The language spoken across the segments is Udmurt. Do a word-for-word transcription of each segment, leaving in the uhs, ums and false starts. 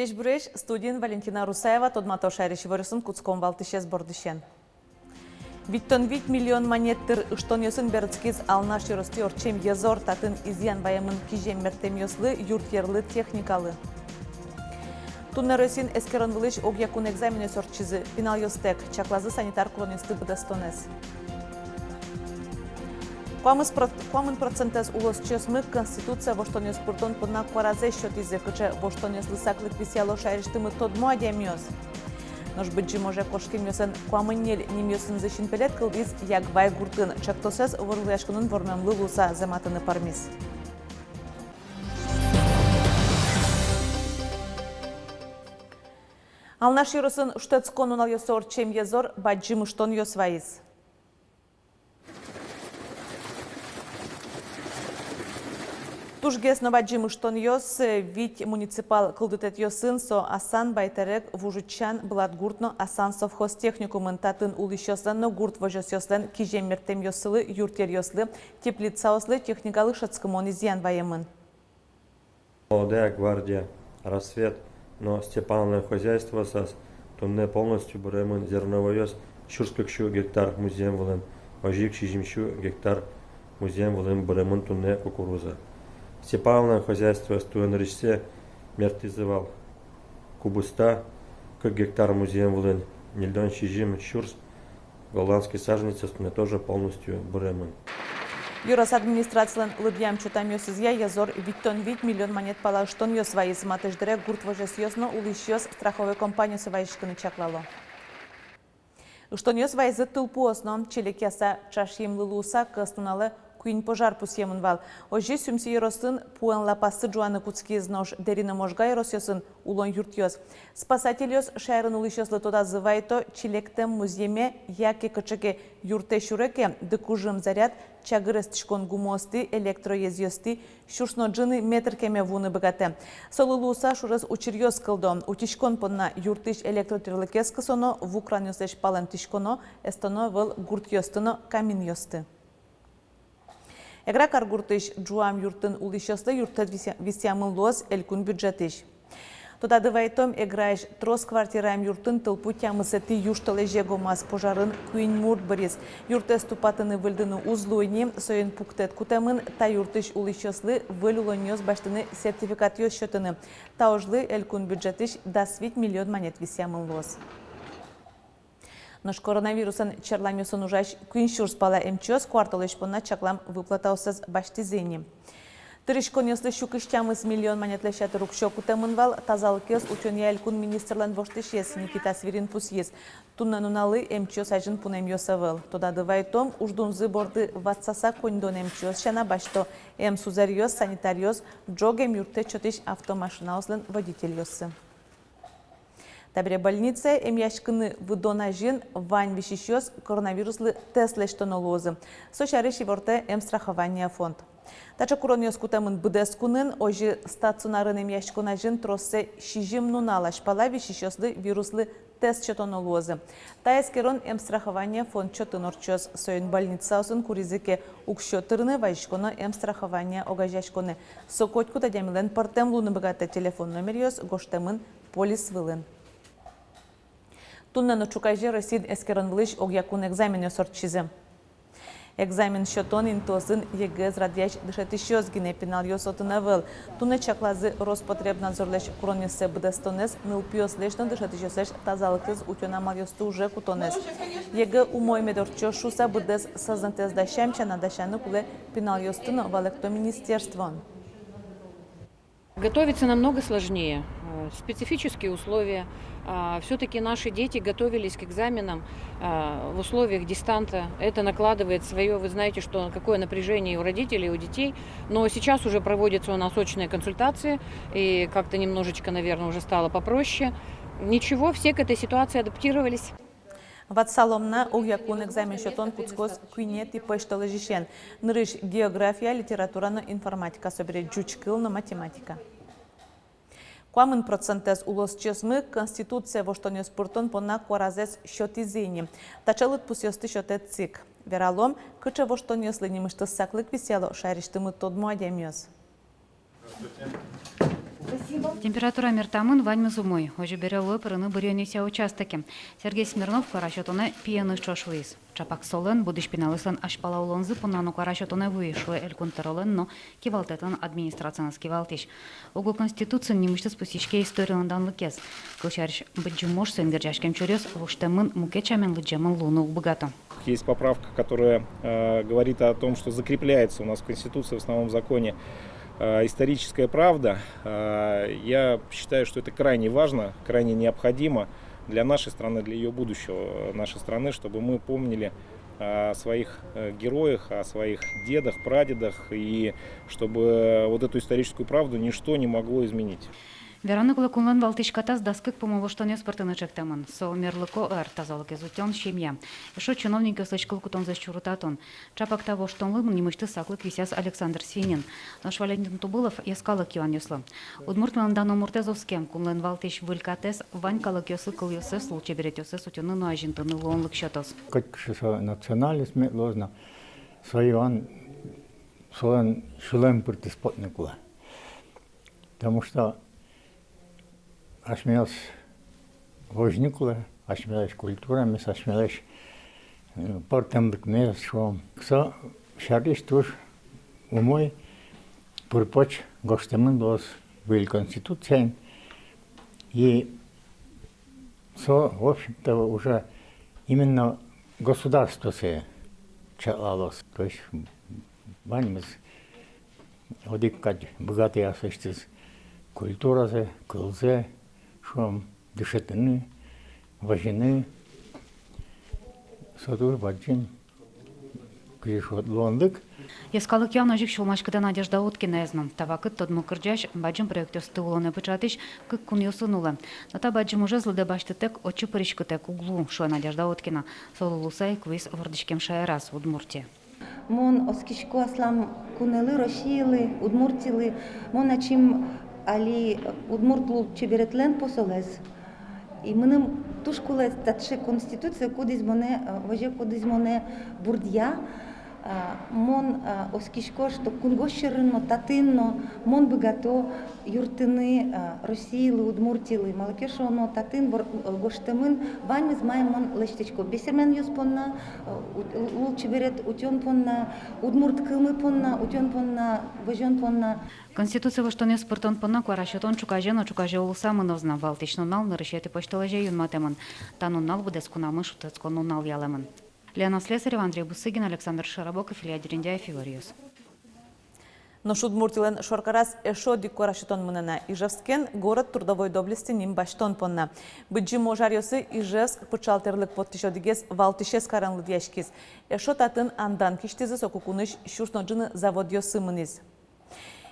Ӟечбуресь, студиын Валентина Русаева. Тодматом шаерысь иворъёсын. Кутском валтӥсез бордысен. Витьтон вить миллион манет тыр ыштонъёсын берытскиз Алнаш ёросты ортчем йӧзор. Татын изъян ваемын кизем мертэмъёслы, юртъерлы, техникалы. Туннэ Россиын эскерон вылысь огъякун экзаменъёс ортчизы. Пиналъёстэк чаклазы санитар куронъёсты быдэстонэз. Куамын проц-, куамын процентэз улосчиосмы Конституцие воштонъёс пыртон понна куаразэс сётӥзы. Кыӵе воштонъёслы саклык висъяло шаерысьтымы тодмо адямиос? Нош Быдӟым оже кошкемъёслэн куамын ньыль нимъёсынызы синпелет кылдӥз Ягвай гуртын. Чектосэз вожвылъяськонын вормемлы луыса зэматыны пӧрмиз. Алнаш ёросын шутэтскон нуналъёсы ортчем йӧзор бадӟым ыштонъёс вайиз. Тужгес но бадӟым ыштонъёс, э, вить муниципал кылдытэтъёсын, со Асан, Байтерек, Вуж Утчан, Былатгурт но Асан совхоз техникумын. Татын улӥсьёслэн но гурт возёсъёслэн кизем мертэмъёссылы, юртъеръёслы, теплицаослы техникалы шӧдскымон изъян ваемын. «Молодая гвардия», «Рассвет» но «Степановлэн хозяйствоосаз» туннэ полностью быремын зерновойёс. Сюрс кык сю гектар музъем вылын, озьы ик сизьым сю гектар музъем вылын быремын туннэ кукуруза. «Степановлэн хозяйствоосаз» туэ нырысьсэ мертӥзы вал кубыста, кык гектар музъем вылын ньыльдон сизьым сюрс голландской саженецъёс туннэ тоже полностью быремын. Ёрос администрацилэн лыдъям-чотамъёсызъя, йӧзор витьтон вить миллион манет пала ыштонъёс вайиз. Матысь дыре гурт возёсъёс но улӥсьёс страховой компаниосы вазиськыны чаклало. Ыштонъёс вайизы тылпуос но. Чилекъяса ӵашйымлы луыса кӧснуналэ куинь пожар пусъемын вал. Озьы Сюмси ёросын пуэн лапассы ӝуаны кутскиз. Нош Дэри но Можга ёросъёсын улон юртъёс. Спасательёс шаерын улӥсьёслы тодазы вайто: чилектэм музъеме яке кыӵе ке юртэ сюре ке, дыкужым заряд, чагыр эстӥськон гумыосты, электроезъёсты, сюрс но ӝыны метр кеме вуыны быгатэ. Солы луыса шурес учыръёс кылдо. Утиськон понна юртысь электротӥрлыкез кысоно, ву кранъёслэсь палэнтӥськоно, эстоно ӧвӧл гуртъёсты но каминъёсты. Эгра каргуртысь ӝуам юртын улӥсьёслы юрттэт висъя-, висъямын луоз элькун бюджетысь. Тодады вайытом, Эграысь трос квартираем юртын тылпу тямысэтӥ южтолэзе гомаз. Пожарын куинь мурт быриз. Юртэз тупатыны-выльдыны уз луы ни, соин пуктэт кутэмын. Та юртысь улӥсьёслы выль улонниос басьтыны сертификатъёс сётыны. Та ужлы элькун бюджетысь дас вить миллион манет висъямын луоз. Нош коронавирусэн черламъёсын ужась куинь сюрс пала эмчиос куартолэзь понна чаклам выплатаоссэс басьтӥзы ини. Тыриськонъёслы сю кызь тямыс миллион манетлэсь ятыр уксё кутэмын вал. Тазалыкез утёнъя элькун министрлэн воштӥсез Никита Свирин пусйиз: туннэ нуналлы эмчиос азьын пунэмъёс ӧвӧл. Тодады вайытом, уждунзы борды ватсаса коньдон эмчиос сяна басьто эмсузэръёс, санитаръёс, ӝог эмъюрттэт сётӥсь автомашинаослэн водительёссы. Табере больницае эмъяськыны выдон азьын вань висисьёс коронавируслы тест лэсьтоно луозы. Со сярысь ивортэ эмстрахования фонд. Таӵе куронъёс кутэмын быдэс кунын. Озьы стационарын эмъяськон азьын троссэ сизьым нунал азьпала висисьёслы вируслы тест сётоно луозы. Та эскерон эмстрахования фонд чотын ортчоз. Соин больницаосын куризы ке уксё тырыны, вазиськоно эмстрахования огазеяськонэ. Со котькуд адямилэн пӧртэм луыны быгатэ. Телефон номеръёс гожтэмын полис вылын. Туннэ но ӵуказе Россиын эскерон вылысь огъякун экзаменъёс ортчизы. Экзамен сётон интыосын ЕГЭ-ез радъясь дышетӥсьёс гинэ, пиналъёс отын ӧвӧл. Туннэ чаклазы Роспотребнадзорлэсь куронъёссэ быдэстонэз, нылпиослэсь но дышетӥсьёслэсь тазалыксэс утён амалъёсты уже кутонэз. ЕГЭ умой мед ортчоз шуыса быдэс сӧзнэтэз дасям сяна дасяны кулэ пиналъёсты но, валэкто министерствоын. Готовиться намного сложнее. Э, специфические условия. А, всё-таки наши дети готовились к экзаменам, а, в условиях дистанта. Это накладывает своё, вы знаете, что, какое напряжение у родителей, у детей. Но сейчас уже проводятся у нас очные консультации, и как-то немножечко, наверное, уже стало попроще. Ничего, все к этой ситуации адаптировались. Ватсалом на, огъя кун экзамен сётон кутскоз куинетӥ пӧсьтолэзьысен. Нырысь география, литература но информатика, собере ӟуч кыл но математика. Куамын процентэз улосчиосмы Конституцие воштонъёс пыртон понна куаразэс сётӥзы ини. Таӵе лыдпусъёсты сётэ ЦИК. Вералом, кыӵе воштонъёслы нимысьтыз саклык висъяло шаерысьтымы тодмо адямиос. Температура мертамын, ваньмыз умой. Озьы бере луэ пырыны быръёнъёсъя участоке. Сергей Смирнов куара сётонэ пиеныз ӵош вуиз. Ӵапак солэн, будӥсь пиналъёслэн азьпала улонзы понна но куара сётонэ вуи, шуэ Элькун Тӧролэн но кивалтэтлэн администрацияныз кивалтӥсь. Уго Конституциын нимысьтыз пусйиське историлэн данлыкез. Кылсярысь, Быдӟым Ож, соин герӟаськем чуръёс воштэмын, мукет сямен лыдӟемын луыны уг быгато. Есть поправка, которая, э, говорит о том, что закрепляется у нас в Конституции, в основном законе, э, историческая правда. Э, я считаю, что это крайне важно, крайне необходимо для нашей страны, для её будущего, э, нашей страны, чтобы мы помнили о своих, э, героях, о своих дедах, прадедах, и чтобы вот эту историческую правду ничто не могло изменить. Вераны кулэ, кунлэн валтӥсь катаз дас кык пумо воштонъёс пыртыны ӵектэмын. Со мерлыко ӧр, тазалыкез утён, семья. Эшшо чиновникъёслэсь кыл кутонзэс чурытатон. Ӵапак та воштонлы нимысьтыз саклык висъяз Александр Свинин. Нош Валентин Тубылов йӧскалык юанъёслы. Удмуртилэн дано муртэз оскем, кунлэн валтӥсь выль катэз вань калыкъёслы кылъёссэс, лулчеберетъёссэс утёнын но азинтыны луонлык сётоз. Кыӵе ке со национальность мед луоз но, со юан солэн сюлэм пыртӥз потыны кулэ. Потому что асьмелэсь возьыны кулэ, асьмелэсь культурамес, асьмелэсь, э, пӧртэмлыкмес, шуом. Со сярысь туж умой пыр-поч гожтэмын луоз выль Конституциын. И со, в общем-то, уже именно государствоосэ чаклалоз. То есть ваньмыз одӥг кадь быгатэ аслэсьтыз культуразэ, кылзэ, шуом, дышетыны, возьыны. Со туж бадӟым, кызьы шуод, луонлык. Йӧскалык юан озьы ик сюлмаськытэ Надежда Уткинаез но. Та вакытэ тодмо кырӟась, бадӟым проектъёсты улонэ пыӵатӥсь кык кунъёсын улэ. Но та бадӟым ужез лыдэ басьтытэк, отчы пыриськытэк уг луы, шуэ Надежда Уткина. Солы луыса ик вуиз вордӥськем шаераз, Удмуртие. Мон оскисько аслам кунэлы, Россиялы, Удмуртилы. Мон ачим али удмурт лулчеберетлэн посолэз. И мыным туж кулэ таӵе Конституция, кудӥз монэ, э, возе, кудӥз монэ бурдъя. А, мон, а, оскисько, что кунгож сьӧрын но, татын но мон быгато юрттыны, а, Россиялы, Удмуртилы. Малы ке шуоно, татын вор-, э, гожтэмын ваньмыз, мае мон лэсьтӥсько бесерменъёс понна, э, у-, лулчеберет утён понна, удмурт кылмы понна, утён понна, возён понна. Конституцие воштонъёс пыртон понна куара сётон ӵуказе но ӵуказе улыса мыноз на. Валтӥсь нунал нырысетӥ пӧсьтолэзе юнматэмын. Та нунал быдэс кунамы шутэтскон нунал ялэмын. Лена Слесарева, Андрей Бусыгин, Александр Широбоков, Илья Дерендяев, «Иворъёс». Нош Удмуртилэн шоркараз эшшо одӥг куара сётон мынэ на. Ижевскен «Город трудовой доблести» ним басьтон понна. Быдӟым Ож аръёсы Ижевск пыӵал тӥрлык поттӥсь одӥгез валтӥсез карен лыдъяськиз. Эшшо татын андан кисьтӥзы, соку кунысь сюрс но ӝыны заводъёсы мынӥз.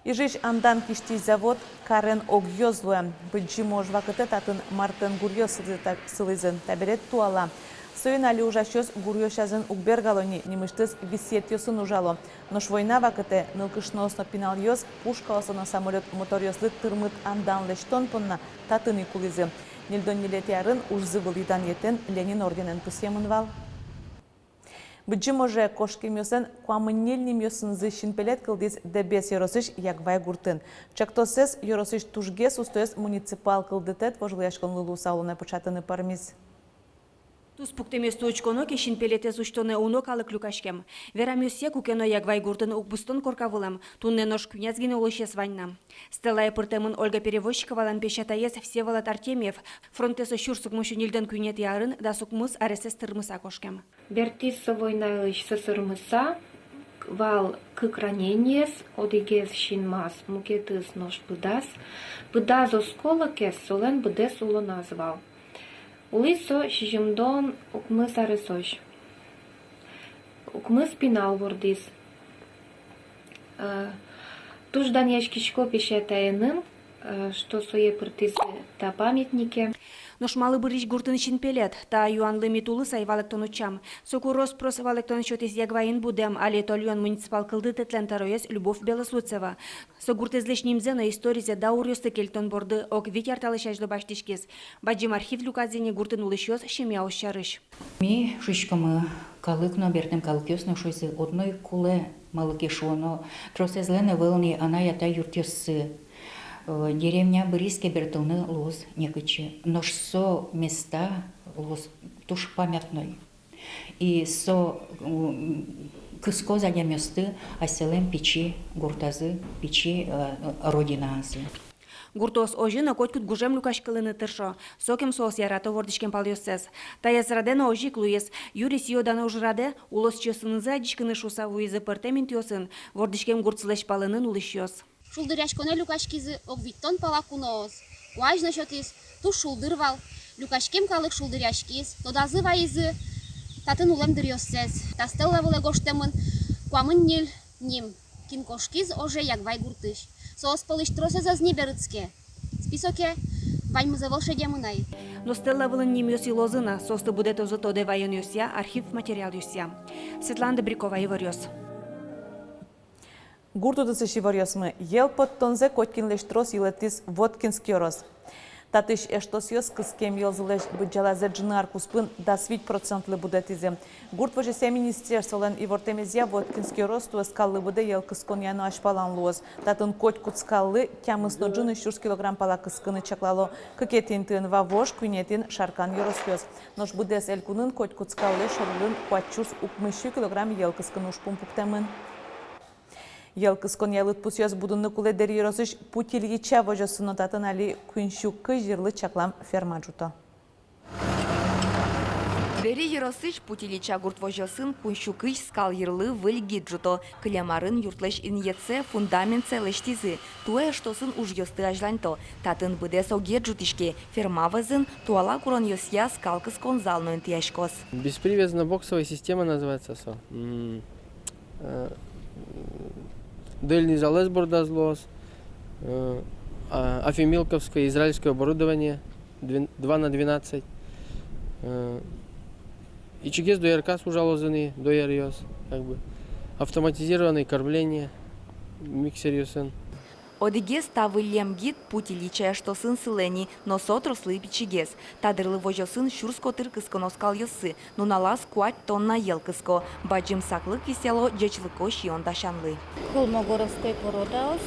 Ижысь андан кисьтӥсь завод карен огъёз луэ. Быдӟым Ож вакытэ татын мартен гуръёс сылӥзы та-, сылӥзы, табере туала. Соин али ужасьёс гуръёс азьын уг бергало ни, нимысьтыз висъетъёсын ужало. Нош война вакытэ нылкышноос но пиналъёс пушкаослы но самолёт моторъёслы тырмыт андан лэсьтон понна татын ик улӥзы. Ньыльдон ньылетӥ арын ужзы вылӥ данъетэн, Ленин орденэн пусъемын вал. Быдӟым Оже кошкемъёслэн куамын ньыль нимъёсынызы синпелет кылдӥз Дэбес ёросысь Ягвай гуртын. Ӵектосэз ёросысь тужгес устоез муниципал кылдытэт вожвылъяськонлы луыса улонэ пыӵатыны пӧрмиз. Туспуктэмъёсты учконо ке, синпелетэз усьтонэ уно калык люкаськем. Верамъёсъя, куке но Ягвай гуртын укмыстон корка вылэм, туннэ нош куинез гинэ улӥсез вань на. Стелае пыртэмын Ольга Перевозчиковалэн песятаез Всеволод Артемьев. Фронтэ со сюрс укмыссю ньыльдон куинетӥ арын дас укмыс аресэз тырмыса кошкем. Бертӥз со войнаысь сӧсырмыса, вал кык ранениез, одӥгез синмаз, мукетыз нош пыдаз. Пыдаз осколокез солэн быдэс улоназ вал. Улӥз со сизьымдон укмыс аресозь. Укмыс пинал вордӥз. Э, туж данъяськисько песятаеным, э, что сое пыртӥзы та памятнике. Нош малы бырйись гуртын синпелет? Та юанлы ми тулыс ай валэктон утчам. Соку рос-прос валэктон сётӥз Ягвайын будэм, али Тольён муниципал кылдытэтлэн тӧроез Любовь Белослудцева. Со гуртэзлэсь нимзэ но историзэ дауръёсты кельтон борды ог вить ар талэсь азьло басьтӥськиз. Бадӟым архив люказ ини гуртын улӥсьёс семьяос сярысь. Ми шуиськомы, калык но, берттэм калыкъёс но шуизы, одно ик кулэ, малы ке шуоно, тросэзлэн ӧвӧл ни анай-атай юртъёссы. Э, деревня быриз ке, бертылыны луоз некытчы. Нош со места луоз туж памятной. И со, м, кыскоз адямиосты асьсэлэн пичи гуртазы, пичи, э, родинаазы. Гуртоос озьы но котькуд гужем люкаськылыны тыршо. Сокем соос ярато вордӥськем палъёссэс. Таяз радэ но озьы ик луиз. Юри сӥё-дано ужрадэ улосчиосынызы адӟиськыны шуыса вуизы пӧртэм интыосын вордӥськем гуртсылэсь палэнын улӥсьёс. Шулдыръяськонэ люкаськизы ог витьтон пала куноос. Куазь но сётӥз, туж шулдыр вал. Люкаськем калык шулдыръяськиз, тодазы вайизы татын улэм дыръёссэс. Та стелла вылэ гожтэмын куамын ньыль ним, кин кошкиз оже Ягвай гуртысь. Соос пӧлысь тросэз ӧз ни берытске. Списоке ваньмыз ӧвӧл шедемын ай. Но стелла вылын нимъёс йылозы на, соосты будэтозы тодэ ваёнъёсъя, архив материалъёсъя. Светлана Добрякова, «Иворъёс». Гурт удысысь иворъёсмы. Йӧл поттонзэ котькинлэсь трос йылэтӥз Воткинск ёрос. Татысь эштосъёс кыскем йӧлзылэсь быдӟалазэ ӝыны ар куспын дас вить процентлы будэтӥзы. Гурт возёсъя министерстволэн ивортэмезъя, Воткинск ёрос туэ скаллы быдэ йӧл кысконъя но азьпалан луоз. Татын котькуд скаллы тямыс но ӝыны сюрс килограмм пала кыскыны чаклало. Кыкетӥ интыын Вавож, куинетӥын Шаркан ёросъёс. Нош быдэс элькунын котькуд скаллы шорлылын куать сюрс укмыс сю килограмм йӧл кыскыны ужпум пуктэмын. Йӧл кысконъя лыдпусъёс будыны кулэ Дэри ёросысь Путь Ильича возёсын но. Татын али куинь сю кызь йырлы чаклам ферма ӝуто. Дэри ёросысь Путь Ильича гурт возёсын куинь сю кызь скал йырлы выль гид ӝуто. Кылем арын юртлэсь инъетсэ, фундаментсэ лэсьтӥзы. Туэ эштосын ужъёсты азьланьто. Татын быдэс огез ӝутӥське. Ферма вӧзын туала куронъёсъя скал кыскон зал но интыяськоз. Беспривязно-боксовая система называется со. М, э, дуэльный залэз бордаз луоз, э, а, афимилковское, израильское оборудование, две-, два на двенадцать. Э, ичигес дояркаос ужалозы ни, дояръёс, как бы, автоматизированное кормление миксеръёсын. Одӥгез та выллем гид Путь Ильича эштосын сылэ ни, но со трослы пичигес. Та дырлы возёсын сюрс котыр кысконо скалъёссы, нуналаз куать тонна йӧл кыско. Бадӟым саклык висъяло ӟечлыко сиён дасянлы. Холмогоровской породаос,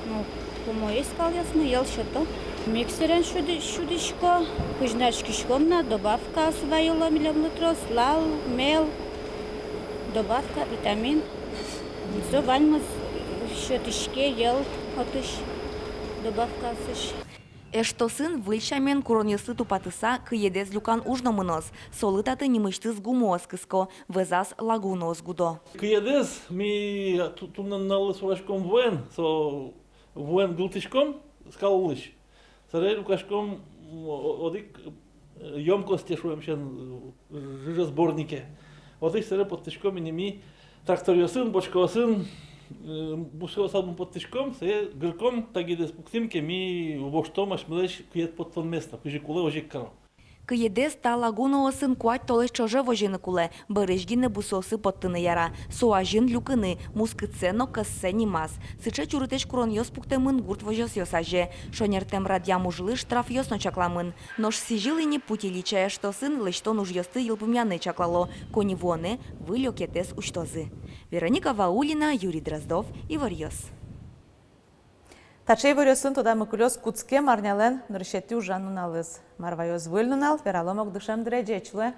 ну, пумоесь скалъёсмы, йӧл сёто. Миксерен сюды-, сюдӥсько, кызьы начкиськом на, добавкаос вайыло милемлы трос, лал, мел, добавка, витамин. Со ваньмыз сётӥське йӧл отысь, добавкаосысь. Эштосын выль сямен куронъёсты тупатыса кыедэз люкан уж но мыноз. Солы татын нимысьтыз гумыос кыско, вӧзаз лагуноос гудо. Кыедэз ми ту-, туннэ нуналлы сураськом вуэн, со вуэн гылтӥськом скал улысь. Собере люкаськом, м, о-, одӥг, э, ёмкосте, шуом сямен, э, жижесборнике. Отысь собере поттӥськом ини ми тракторъёсын, бочкаосын, э, бусыосын поттӥськом, сое гырком, та гидэз пуктӥм ке, ми воштом асьмелэсь кыед поттон место, кызьы кулэ, озьы ик каром. Кыедэз та лагунаосын куать толэзь ӵоже возьыны кулэ, бӧрысь гинэ бусыосы поттыны яра. Со азьын люкыны, мускытсэ но кӧссэ нимаз. Сыӵе чурытэсь куронъёс пуктэмын гурт возёсъёс азе. Шонертэм радъям ужлы штрафъёс но чакламын. Нош сӥзьыл ини Путь Ильича эштосын лэсьтон ужъёсты йылпумъяны чаклало, коньывуонэ выль окетэз усьтозы. Вероника Ваулина, Юрий Дроздов, «Иворъёс». Таӵе иворъёсын тодамы кылёз кутскем арнялэн нырысетӥ ужан нуналыз. Мар ваёз выль нунал, вералом огдышем дыре. Ӟеч луэ.